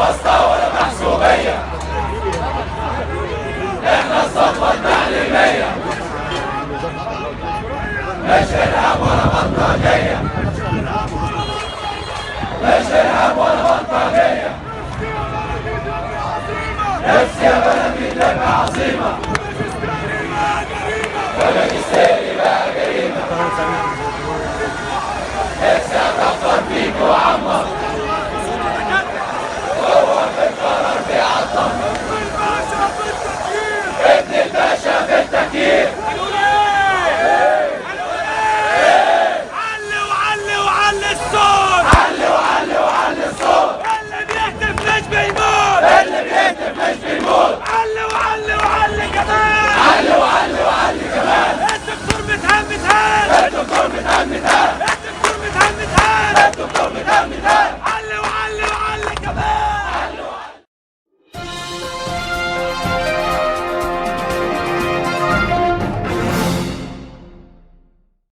واسطة ولا محسوبية، احنا الصفوة التعليمية، مش إرهاب ولا بلطجية، مش إرهاب ولا بلطجية. نفسي يا بلدي تبقى عظيمة، والماجستير بقى جريمة. نفسي أكفر فيك وأعمر.